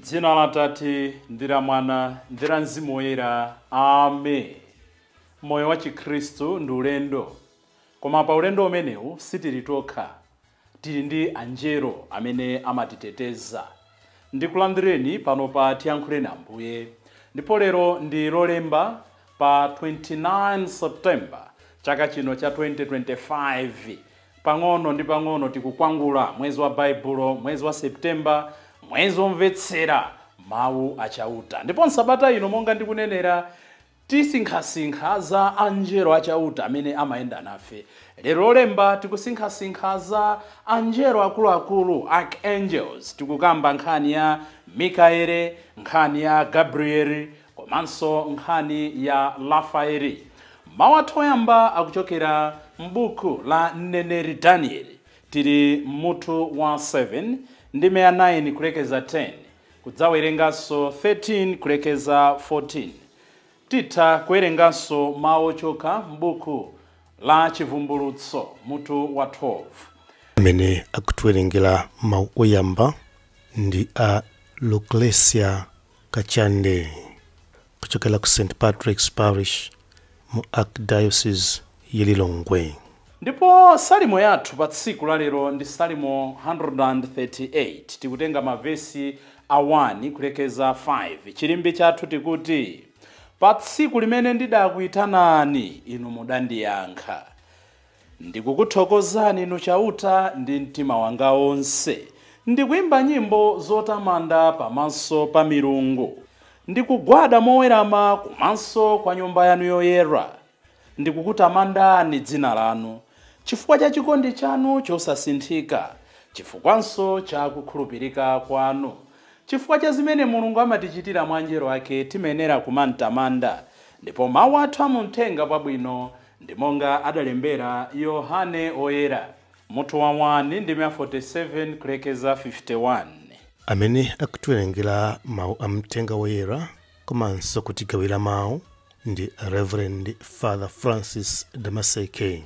M'dzina la Atate ndi la Mwana ndi la Mzimu Woyera, amen. Moyo wa Chikhristu ndi ulendo, koma pa ulendo umenewu sitili tokha, tili ndi anjelo amene amatiteteza. Ndikulandireni pano pa Tiyankhuleni Ambuye, ndipo lero ndi Lolemba pa 29 September chaka chino cha 2025. Pang'ono ndi pang'ono tikukwangula mwezi wa Baibulo, mwezi wa September, mwezi womvetsera mawu achauta. Ndipo nsabata ino, monga ndikunenera, tisinkhasinkha za anjelo achauta amene amayenda nafe. Lero Lolemba tikusinkhasinkha za anjelo akuluakulu, archangels. Tikukamba nkhani ya Mikaele, nkhani ya Gabrieli, komanso nkhani ya Rafaeli. Mawu athu oyamba akuchokera m'buku la mneneri Danieli. Tili mutu wa 7, ndime ya 9 kulekeza 10, kudzawerenganso 13 kulekeza 14. Titha kuwerenganso mawu ochoka m'buku la Chivumbulutso, mutu wa 12. Amene akutiwerengera mawu oyamba ndi a Luclesia Kachande kuchokera ku St Patrick's Parish mu Archdiocese ya Lilongwe. Ndipo salimo yathu pa tsiku la lero ndi Salimo 138. Tikutenga mavesi a 1 kulekeza 5. Chilimbi chathu tikuti: Pa tsiku limene ndidakuyitanani, inu mudandiyankha. Ndikukuthokozani inu Chauta ndi mtima wanga wonse. Ndikuyimba nyimbo zotamanda pamaso pa milungu. Ndikugwada mowerama kumaso kwa nyumba yanu yoyera. Ndikukutamandani dzina lanu chifukwa cha chikondi chanu chosasinthika, chifukwanso cha kukhulupirika kwanu. Chifukwa cha zimene Mulungu amatichitira mwa anjelo ake, timayenera kumamtamanda. Ndipo mawu athu amuthenga wabwino ndi monga adalembera Yohane Oyera, mutu wa 1, ndime 47 kulekeza 51. Amene akutiwerengera mawu amthenga woyera komanso kutigawira mawu ndi Reverend Father Francis Damaseke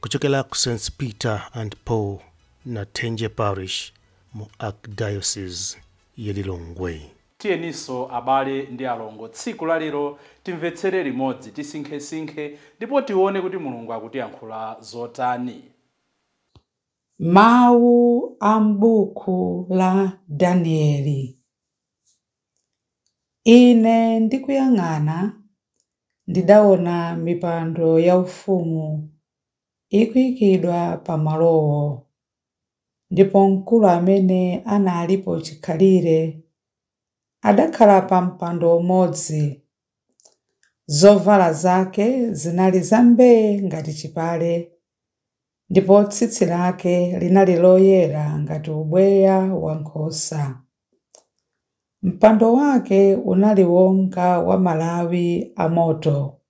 kuchokera ku St Peter and Paul Nathenje Parish mu Archdiocese ya Lilongwe. Tiyeninso, abale ndi alongo, tsiku la lero timvetsere limodzi, tisinkhesinkhe ndipo tione kuti Mulungu akutiyankhula zotani. Mawu a m'buku la Danieli. Ine ndikuyang'ana, ndidaona mipando yaufumu ikuyikidwa pamalowo, ndipo Mkulu amene analipo chikhalire adakhala pa mpando umodzi. Zovala zake zinali zambee ngati chipale, ndipo tsitsi lake linali loyera ngati ubweya wankhosa. Mpando wake unali wonga wa malawi amoto,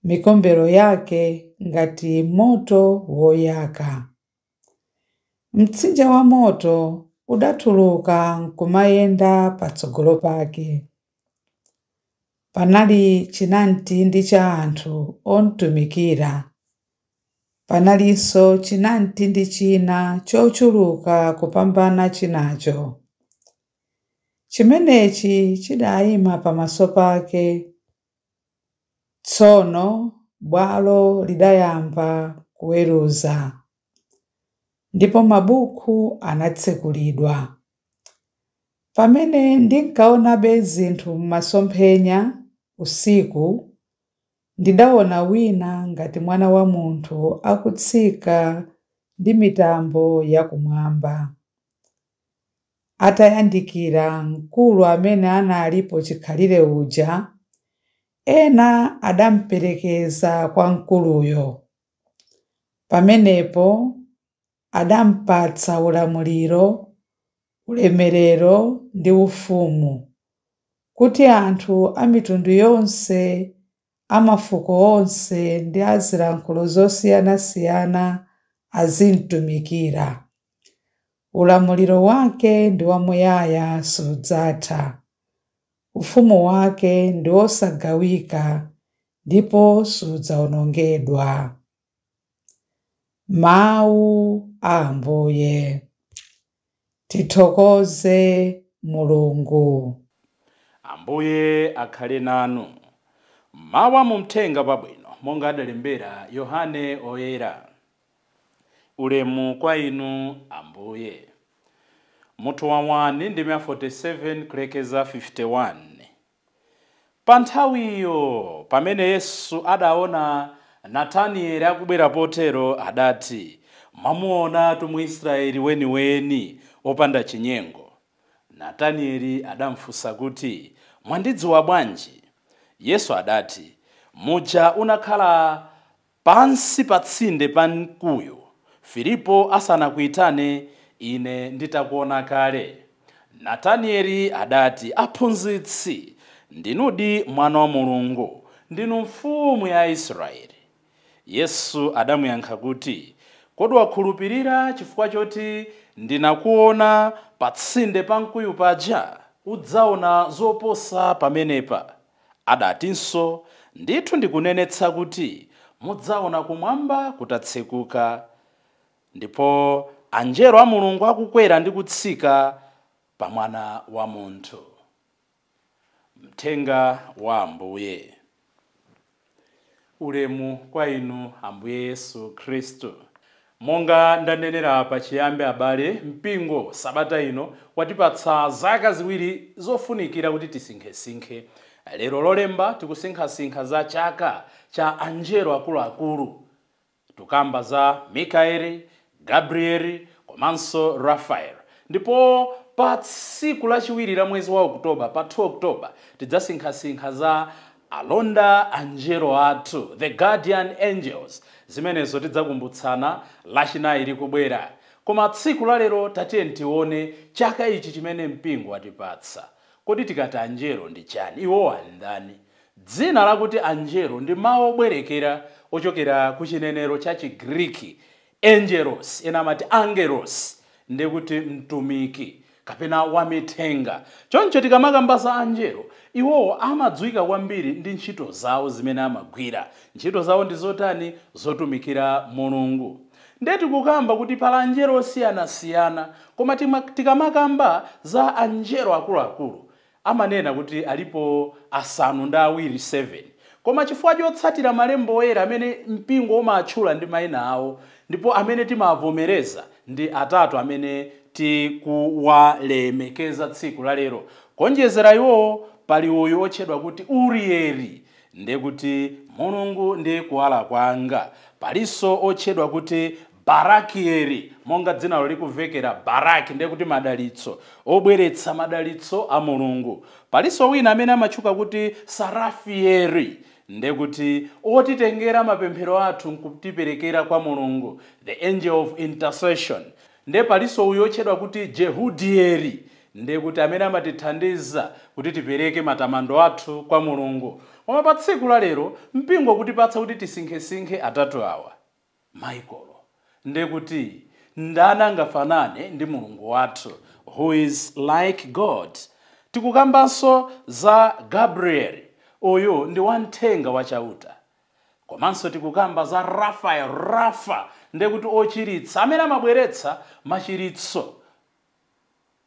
mikombero yake ngati moto woyaka. Mtsinje wa moto udatuluka nkumayenda patsogolo pake. Panali chinamtindi cha anthu omutumikira. Panalinso chinamtindi china chochuluka kupambana chinacho. Chimenechi chidayima pamaso pake. Tsono bwalo lidayamba kuweruza, ndipo mabuku anatsekulidwa. Pamene ndinkaonabe zinthu m'masomphenya usiku, ndidaona wina ngati mwana wa munthu akutsika ndi mitambo yakumwamba. Atayandikira Mkulu amene analipo chikhalire uja, ena adamuperekeza kwa Mkuluyo. Pamenepo adampatsa ulamuliro, ulemerero ndi ufumu, kuti anthu a mitundu yonse, a mafuko onse ndi a zilankhulo zosiyanasiyana azimtumikira. Ulamuliro wake ndi wamuyaya, sudzatha. Ufumu wake ndi wosagawika ndipo sudzawonongedwa. Mawu a Ambuye. Tithokoze. Mulungu. Ambuye akhale nanu. Mawu mu mthenga pabwino monga adalembera Yohane Oyera. Ulemu kwa inu Ambuye. Mutu wa 1 ndime 47 kulekeza 51. Pa nthawiyo pamene Yesu adaona Natanieli akubwera potero, adati, mwamuonatu Mwisraeli weniweni opanda chinyengo. Natanieli adamfunsa kuti, mwandidziwa bwanji? Yesu adati, muja unakhala pansi pa tsinde pa mkuyu, Filipo asanakuitane, ine nditakuona kale. Natanieli adati, aphunzitsi, ndinudi mwana wa Mulungu, ndinu mfumu ya Israeli. Yesu adamuyankha kuti, kodi wakhulupirira chifukwa choti ndinakuona pa tsinde pa mkuyu paja? Udzaona zoposa pamenepa. Adatinso, ndithu ndikunenetsa kuti mudzaona kumwamba kutatsekuka, ndipo anjelo a Mulungu akukwera ndi kutsika pa mwana wa munthu. Mthenga wa Ambuye. Ulemu kwa inu Ambuye Yesu Khristu. Monga ndanenera pachiyambi abale, mpingo sabata ino watipatsa zaka ziwiri zofunikira kuti tisinkhesinkhe. Lero lolemba tikusinkhasinkha za chaka cha anjelo akuluakulu. Tukamba za Mikaeli, Gabrieli komanso Rafael. Ndipo pa tsiku lachiwiri la mwezi wa Oktoba, pa 2 Oktoba, tidzasinkhasinkha za alonda anjelo athu, the guardian angels. Zimenezo tidzakumbutsana lachinayi likubwera. Koma tsiku la lero tatiye tione chaka ichi chimene mpingo watipatsa. Kodi tikati anjelo ndi chani? Iwowa ndani? Dzina lakuti anjelo ndi mawu obwerekera ochokera ku chinenero cha Chigriki, angelos, ena amati angelos, ndikuti mtumiki kapena wamithenga. Choncho tikamakamba za anjelo, iwowo amadziwika kwambiri ndi ntchito zawo zimene amagwira. Ntchito zawo ndi zotani? Zotumikira Mulungu. Ndiye tikukamba kuti pali anjelo osiyanasiyana, koma tikamakamba za anjelo akuluakulu amanena kuti alipo 7 7. Koma chifukwa chotsatira malembo oyera amene mpingo umatchula ndi mayina awo, ndipo amene timavomereza ndi atatu amene tikuwalemekeza tsiku la lero. Kuonjezera iwowo pali uyu otchedwa kuti Urieli, ndiye kuti Mulungu ndi kuwala kwanga. Palinso otchedwa kuti Barakieli, monga dzinalo likuvekera Baraki, ndiye kuti madalitso, obweretsa madalitso a Mulungu. Palinso wina amene amatchuka kuti Sarafieli, ndiye kuti otitengera mapemphero athu nkutiperekera kwa Mulungu, the angel of intercession. Ndiye palinso uyu otchedwa kuti Jehudieli, ndiye kuti amene amatithandiza kuti tipereke matamando athu kwa Mulungu. Koma pa tsiku la lero mpingo kutipatsa kuti tisinkhesinkhe atatu awa. Michael, ndiye kuti ndani angafanane ndi Mulungu wathu, who is like God. Tikukambanso za Gabriel, uyu ndi wamthenga wachauta. Komanso tikukamba za Rafael, Rafa, ndiye kuti ochiritsa, amene amabweretsa machiritso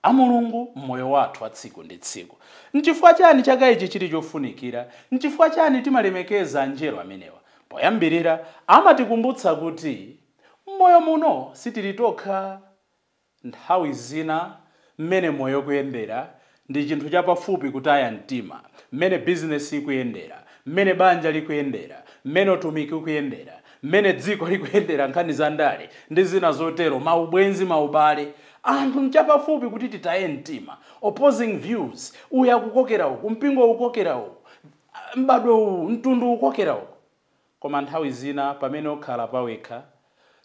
a Mulungu mmoyo wathu wa tsiku ndi tsiku. Nchifukwa chani chaka ichi chili chofunikira? Nchifukwa chani timalemekeza anjelo amenewa? Poyambirira amatikumbutsa kuti mmoyo muno sitili tokha. Nthawi zina mmene moyo kuyendera ndi chinthu chapafupi kutaya mtima, mmene bizinesi ikuyendera, mmene banja likuyendera, mmene utumiki ukuyendera, mmene dziko likuyendera, nkhani za ndale ndi zina zotero, maubwenzi, maubale, anthu nchapafupi kuti titaye mtima. Opposing views, uyu akukokera uku, mpingo ukokera uku, m'badwo uwu, mtundu ukokera uku. Koma nthawi zina pamene okhala pawekha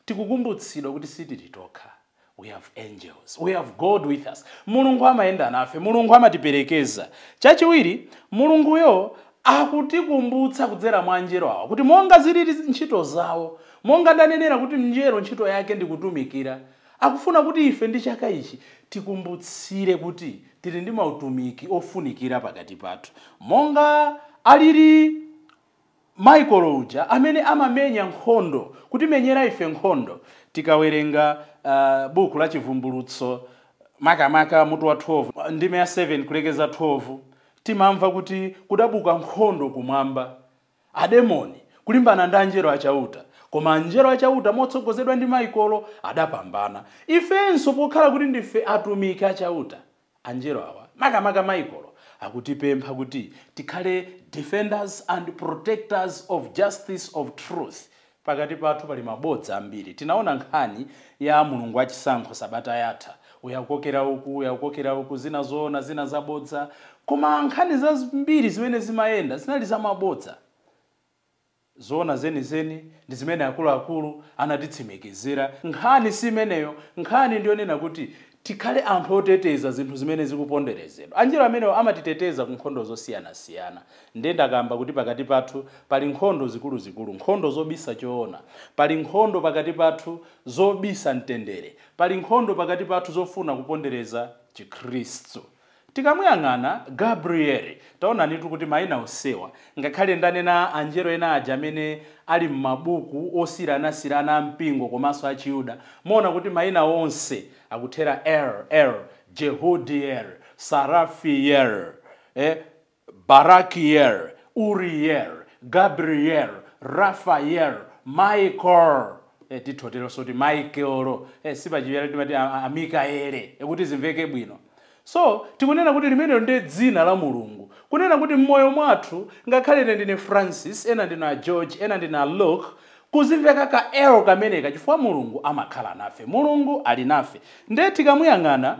tikukumbutsidwa kuti sitili tokha. We have angels, we have God with us. Mulungu amayenda nafe, Mulungu amatiperekeza. Chachiwiri, Mulunguyo akutikumbutsa kudzera mwa anjelo awa kuti monga zilili ntchito zawo, monga ndanenera kuti mnjelo ntchito yake ndi kutumikira, akufuna kuti ife ndi chaka ichi tikumbutsire kuti tili ndi mautumiki ofunikira pakati pathu. Monga alili Michael uja amene amamenya nkhondo, kutimenyera ife nkhondo. Tikawerenga buku la Chivumbulutso Makamaka mutu wa 12 ndime ya 7 kulekeza 12, timamva kuti kudabuka nkhondo kumwamba, ademoni kulimbana ndi anjelo achauta, koma anjelo achauta motsogozedwa ndi Maikolo adapambana. Ifenso pokhala kuti ndife atumiki achauta, anjelo awa makamaka Maikolo akutipempha kuti tikhale defenders and protectors of justice, of truth. Pakati pathu pali mabodza ambiri. Tinaona nkhani ya Mulungu wachisankho sabata yatha, uyakokera uku, uyakokera uku, zina zoona, zina zabodza, koma nkhani zambiri zimene zimayenda zinali zamabodza. Zoona zenizeni ndi zimene akuluakulu anatitsimikizira. Nkhani si imeneyo. Nkhani ndiyonena kuti tikhale anthu oteteza zinthu zimene zikuponderezedwa. Anjelo amenewo amatiteteza ku nkhondo zosiyanasiyana. Ndiye ndakamba kuti pakati pathu pali nkhondo zikuluzikulu, nkhondo zobisa choona, pali nkhondo pakati pathu zobisa mtendere, pali nkhondo pakati pathu zofuna kupondereza Chikhristu. Tikamuyang'ana Gabrieli, taonanitu kuti mayina osewa, ngakhale ndanena anjelo ena aja amene ali m'mabuku osiyanasiyana a mpingo komanso a Chiyuda, muona kuti mayina onse akuthera r r: Jehudiel, Sarafiel, Barakiel, Uriel, Gabriel, Raphael, Michael. Tithoteronso kuti Michael, sipachiyera timati a Mikaele, kuti zimveke bwino. So tikunena kuti limenelo ndiye dzina la Mulungu, kunena kuti m'moyo mwathu, ngakhale ine ndine Francis, ena ndina George, ena ndina Luke, kuzimveka ka el kameneka, chifukwa Mulungu amakhala nafe, Mulungu ali nafe. Ndiye tikamuyang'ana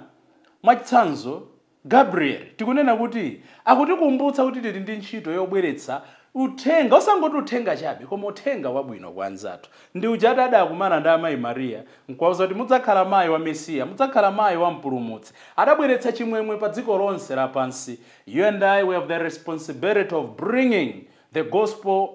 mwachitsanzo Gabriel, tikunena kuti akutikumbutsa kuti tili ndi ntchito yobweretsa uthenga, osangoti uthenga chabe, koma uthenga wabwino kwa anzathu. Ndi uja adakumana ndi amayi Mariya nkuwauza kuti mudzakhala mayi wa Mesiya, mudzakhala mayi wa Mpulumutsi. Adabweretsa chimwemwe pa dziko lonse lapansi. You and I, we have the responsibility of bringing the gospel,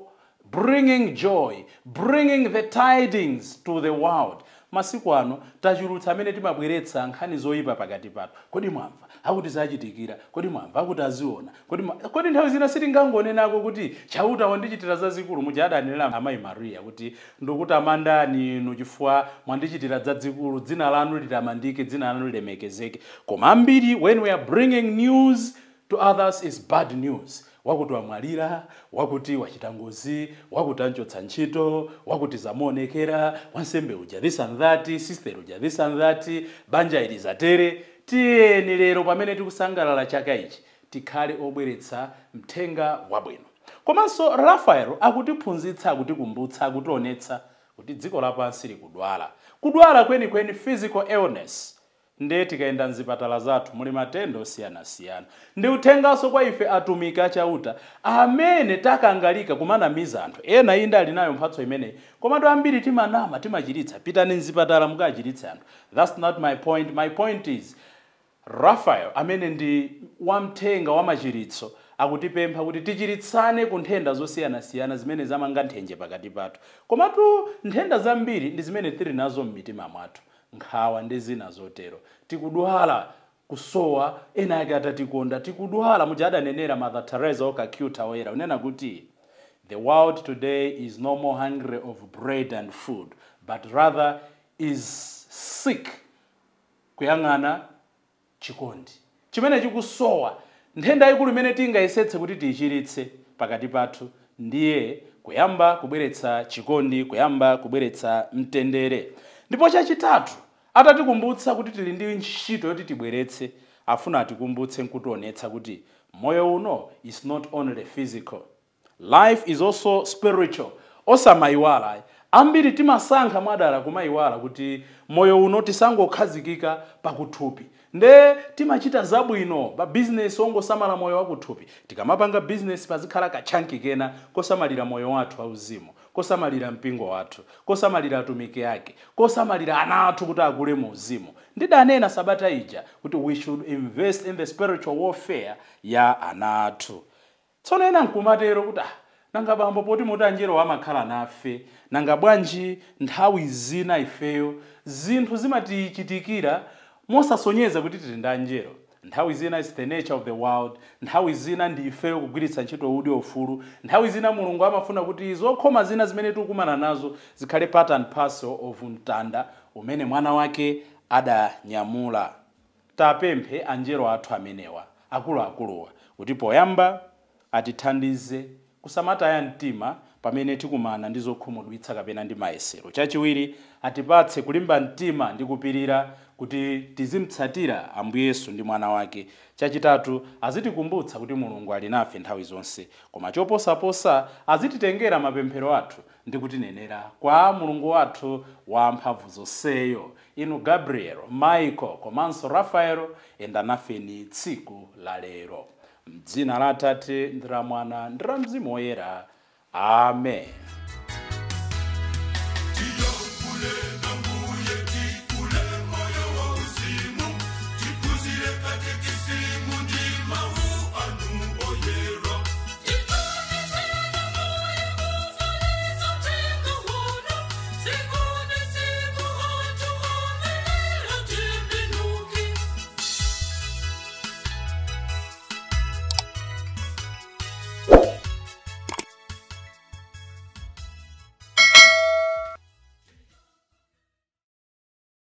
bringing joy, bringing the tidings to the world. Masiku ano tachulutsa amene timabweretsa nkhani zoyipa pakati pathu. Kodi mwamva akuti zachitikira? Kodi mwamva akuti aziona? Kodi nthawi zina sitingangonenako kuti Chauta wandichitira zazikulu, muja adanenera amayi Mariya kuti ndikutamandani inu chifukwa mwandichitira zazikulu, dzina lanu litamandike, dzina lanu lilemekezeke. Koma ambiri, when we are bringing news to others, is bad news: wakuti wamwalira, wakuti wachita ngozi, wakuti anchotsa ntchito, wakuti zamuonekera, wansembe uja this and that, sister uja this and that, banja ili zatere. Tiyeni lero pamene tikusangalala chaka ichi tikhale obweretsa mthenga wabwino. Komanso Rafael akutiphunzitsa, akutikumbutsa, akutionetsa kuti dziko lapansi likudwala, kudwala kwenikweni, physical illness. Ndiye tikayenda mzipatala zathu muli matenda osiyanasiyana. Ndi uthenganso kwa ife atumiki achauta amene takangalika kumanamiza anthu ena. Inde, ali nayo mphatso imeneyi, komatu ambiri timanama, timachiritsa. Pitani mzipatala mukachiritse anthu. That's not my point. My point is Raphael, amene ndi wamthenga wa machiritso, akutipempha kuti tichiritsane ku nthenda zosiyanasiyana zimene zamanga nthenje pakati pathu. Komatu nthenda zambiri ndi zimene tili nazo m'mitima mwathu, nkhawa ndi zina zotero. Tikudwala kusowa ena ake atatikonda, tikudwala muja adanenera Mother Teresa of Calcutta oyera, unena kuti the world today is no more hungry of bread and food, but rather is sick kuyang'ana chikondi chimene chikusowa. Nthenda ikulu imene tingayesetse kuti tiyichiritse pakati pathu ndiye kuyamba kubweretsa chikondi, kuyamba kubweretsa mtendere. Ndipo chachitatu, atatikumbutsa kuti tili ndi ntchito yoti tibweretse, afuna atikumbutse nkutionetsa kuti moyo uno is not only physical, life is also spiritual. Osamayiwala, ambiri timasankha mwadala kumayiwala kuti moyo uno tisangokhazikika pakuthupi. Nde timachita zabwino pa bizinesi ongosamala moyo wakuthupi. Tikamapanga bizinesi pazikhala kachanki kena kosamalira moyo wathu auzimu, kosamalira mpingo wathu, kosamalira atumiki ake, kosamalira ana athu kuti akule mu uzimu. Ndidanena sabata ija kuti we should invest in the spiritual warfare ya ana athu. Tsono ena nkumatero kuti, ah, nanga bambo, poti muti anjelo amakhala nafe, nanga bwanji nthawi zina ifeyo zinthu zimatichitikira mosasonyeza kuti tili ndi anjelo? Nthawi zina is the nature of the world, nthawi zina ndi ifeyo kugwiritsa ntchito udi ufulu, nthawi zina Mulungu amafuna kuti zokhoma zina zimene tikukumana nazo zikhale part and parcel of mtanda umene mwana wake adanyamula. Tapemphe anjelo athu amenewa akuluakuluwa kuti poyamba atithandize kusamataya mtima pamene tikumana ndi zokhumudwitsa kapena ndi mayesero. Chachiwiri, atipatse kulimba mtima ndi kupirira kuti tizimtsatira Ambuye Yesu ndi mwana wake. Chachitatu, azitikumbutsa kuti Mulungu ali nafe nthawi zonse. Koma choposaposa, azititengera mapemphero athu ndi kutinenera kwa Mulungu wathu wamphamvu zonseyo. Inu Gabriel, Michael komanso Rafael, enda nafeni tsiku la lero. Mdzina la Atate ndi la Mwana ndi la Mzimu Woyera. Amen.